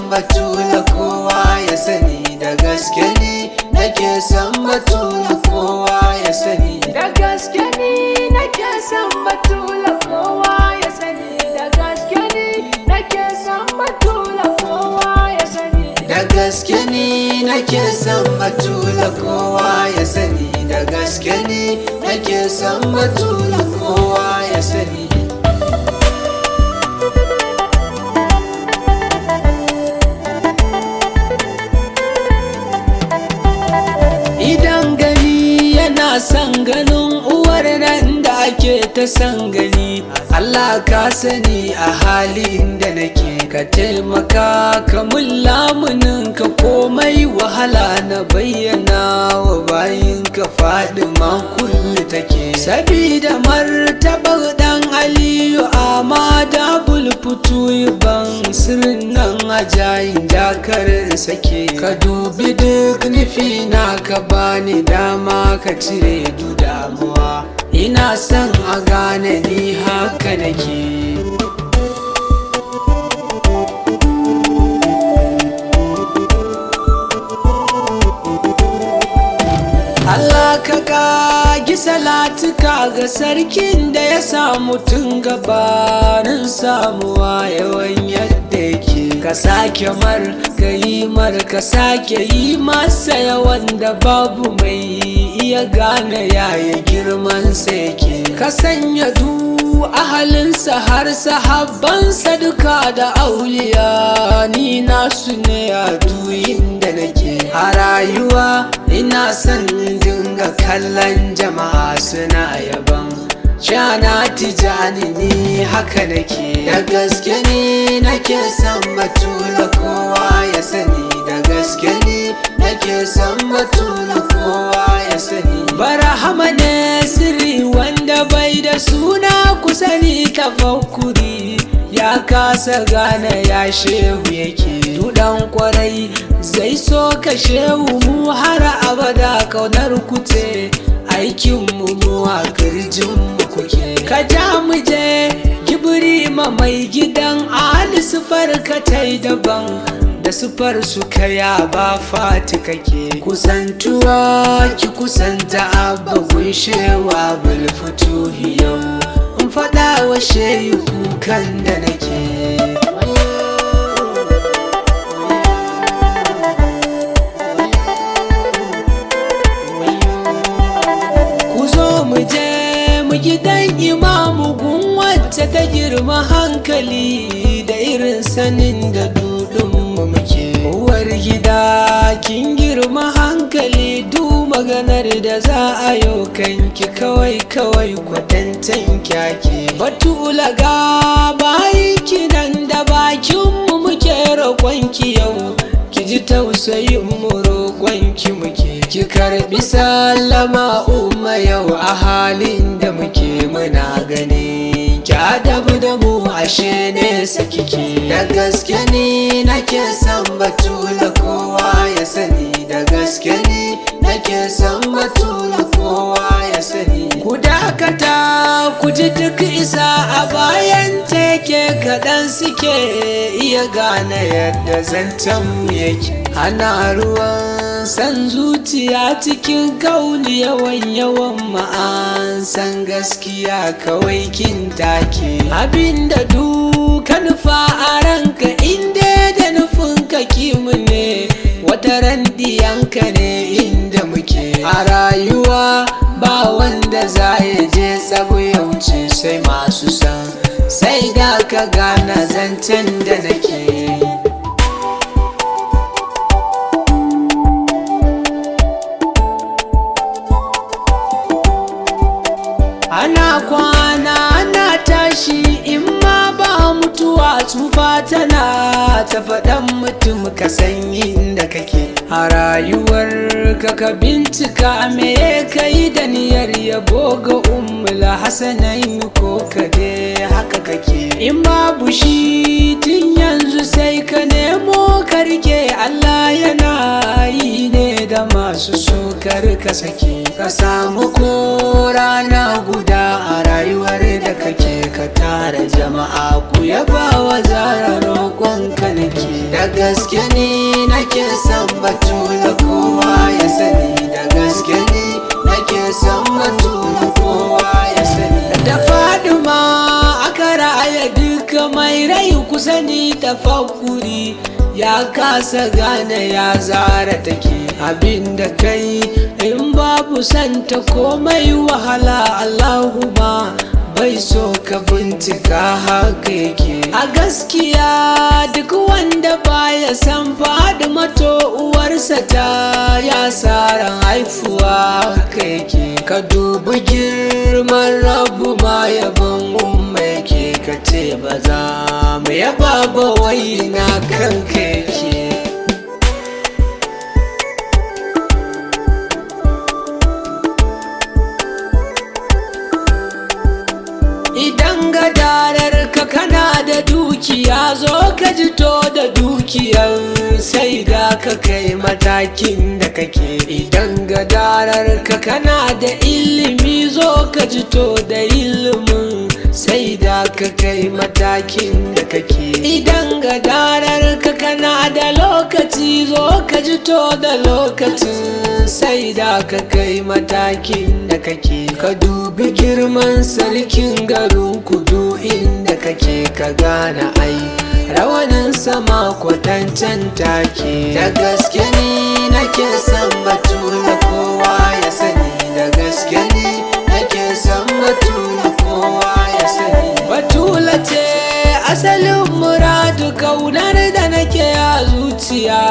Batula kowa ya sani. Da gaske ni nake son Batula kowa ya sani. Da gaske ni nake son Batula kowa ya sani. Da gaske ni nake son Batula kowa ya sani. Da gaske ni nake son Batula kowa ya sani. Da gaske ni nake son Batula kowa ya sani. Idan gani yana son ganin uwar nan da ake ta son gani, Allah ka sani a halin da nake, ka taimaka ka mun lamunin ka, komai wahala na bayyana wa bayin ka Fadima kullu take, sabida martabar dan Aliyu Amada bulfutu ban sirrin nan a jayin jakarin sake. Ka dubi duk nufi na, ka bani dama ka cire du damuwa, ina son a gane ni haka nake. Allah ka kagi salatuka ga sarkin da ya samu tun gabanin samuwa yawan yadda yake, ka sake mar ka yi mar ka sake yi masa yawan da babu mai iya gane yaya girmansa yake, ka sanya du ahalinsa har sahabbansa duka da auliya, ni nasu ne a duyin da nake. A rayuwa ina son dinga kallon jama'a suna yaban Shana Tijani, ni haka nake. Da gaske ni nake son Batula kowa ya sani. Da gaske ni nake son Batula kowa ya sani. Barahama ne sirri wanda bai da suna, ku sani tafakkuri ya kasa gane ya shehu yake. Dudan kwarai zai so ka shehu, mu har abada kaunar kuce aikin mu, mu a kirjin mu kuke. Ka ja mu je gibiri ma mai gidan Ali, sufar ka tai daban da sufar su kaya ba fati kake. Kusantuwa ki kusanta Abba gunshewa bulfutuhi, yau in faɗa wa shehu kukan da nake. Ku zo mu je mu gidan imamu gun wacce ta girma hankali da irin sanin da dudunmu muke. Uwar gida kin girma hankali, du maganar da za a yau kanki kawai kawai kwatantan kyake. Batula ga bayi kinan da bakinmu muke roƙonki yau, ki ji tausayin mu, roƙonki muke, ki karbi sallama umma yau a halin da muke muna gani ki adabu da mu ashe nesa kike. Da gaske ni nake son Batula kowa ya sani. Da gaske ni nake son Batula kowa ya sani. Ku dakata ku ji, duk isa a bayan teke kaɗan suke iya gane yadda zancen mu yake. Ana ruwan san zuciya cikin kauli, yawan yawan ma'an san gaskiya kawai kin take. Abinda duka nufa a ranka inda da nufin ka kimu ne, wata ran diyanka ne inda muke. A rayuwa ba wanda za ya je tsago ya wuce sai masu san sai da ka gana zancen da nake. Ana kwana ana tashi, in ma ba mutuwa tsufa tana ta faɗan mutum ka san inda kake a rayuwar ka, ka bincika me ka yi da niyyar yabo ga Ummula Hasanai ko ka je haka kake. In babu shi tun yanzu sai ka nemo ka rike, Allah yana yi ne da masu sukar ka sake. Ka samu ko rana guda a rayuwar da kake, ka tara jama'a ku yaba wa Zara, roƙonka nake. Da gaske ni nake son Batula, kowa ya sani. Da gaske ni nake son Batula, kowa ya sani. Da Fadima aka raya duka mai rai, kusa ni tafakkuri ya kasa gane ya zara take. Abinda kai in babu santa komai wahala, Allahumma bai so ka bincika, haka yake. A gaskiya duk wanda baya san Fadima to uwarsa ta ya saran haifuwa, haka yake. Ka dubi girman Rabu ma yabon Umma yake, ka ce ba za mu yaba ba, wai na kanka yake. Idan gadarar ka kana da dukiya, zo ka jito da dukiyar sai da ka kai matakin da kake. Idan gadarar ka kana da ilimi, zo ka jito da ilimin sai da ka kai matakin da kake. Idan gadarar ka kana da lokaci, zo ka jito da lokacin sai da ka kai matakin da kake. Ka dubi girman sarkin garin kudu inda kake, ka gane ai rawanin sama kwatancen take. Da gaske ni nake son Batula, kowa ya sani. Da gaske ni nake son Batula, kowa ya sani. Batula ce asalin muradu, kaunar da nake a zuciya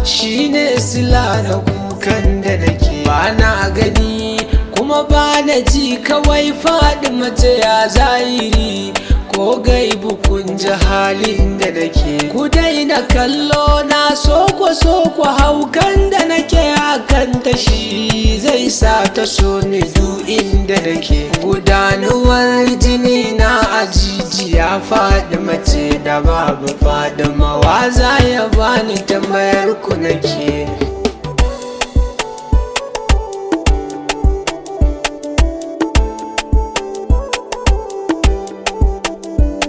shine sila na kukan da nake. Ba na gani kuma ba na ji, kawai faɗi mace ya zahiri ko gaibu, kun ji halin da nake. Ku daina kallo na soko soko, haukan da nake akan ta shi zai sa ta so ni du inda nake. Gudanuwar jini na ajijiya faɗi mace, da babu faɗi mawaza ya bani, tambayar ku nake.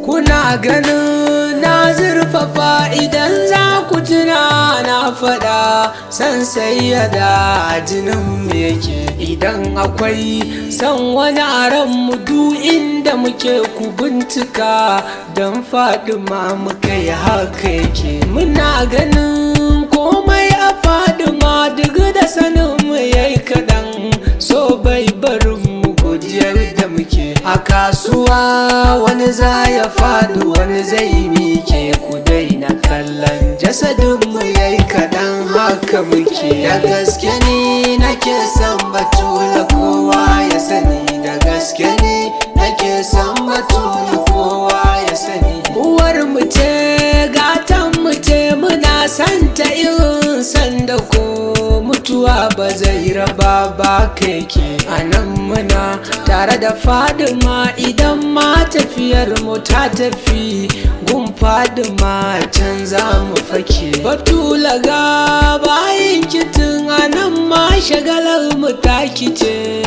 Kuna ganin na zurfafa, idan za ku tuna na faɗa san sayyada a jinin mu yake. Idan akwai san wani a mu du inda muke, ku bincika don Fadima muka yi, haka yake. Muna ganin komai a Fadima, duk da sanin mu yayi kaɗan, so bai barin mu godiyar da muke. A kasuwa wani za ya faɗi, wani zai mike, ku daina kallon jasadinmu yayi kaɗan, haka muke. Da gaske ni nake son Batula, kowa ya sani. Da gaske ni nake son Batula, kowa ya sani. Uwar mu ce, gatan mu ce, muna santa irin sanda ko mutuwa ba zai raba ba keke. A nan muna tare da Fadima, idan ma tafiyar mu ta tafi gun Fadima, can za mu fake. Batula ga bayan kitin, a nan ma shagalar mu ta kice,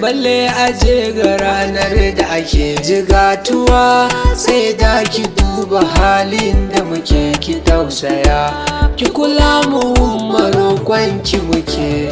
balle aje ga ranar da ake jigatuwa. Sai da ki duba halin da muke, ki tausaya ki kula mu, maroƙonki muke.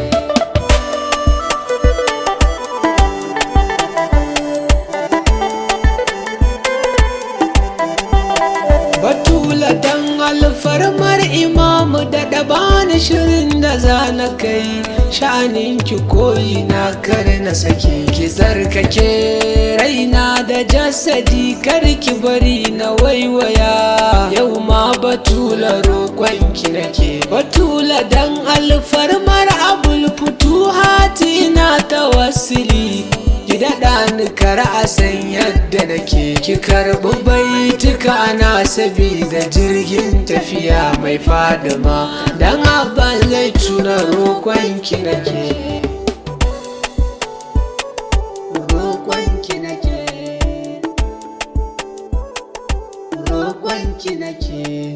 Batula dan alfarmar imamu da bani shirin da za na kai sha'anin ki koyi na, kar na sake. Ki tsarkake raina da jasadi, kar ki bari na waiwaya yau ma, Batula roƙonki nake. Batula dan alfarmar Abul Futuhati na tawassuli, ki daɗa ni kar a san yadda nake. Ki karɓi baituka na sabida jirgin tafiya mai Fadima, dan Abban zai tuna, roƙonki nake, roƙonki nake, roƙonki nake.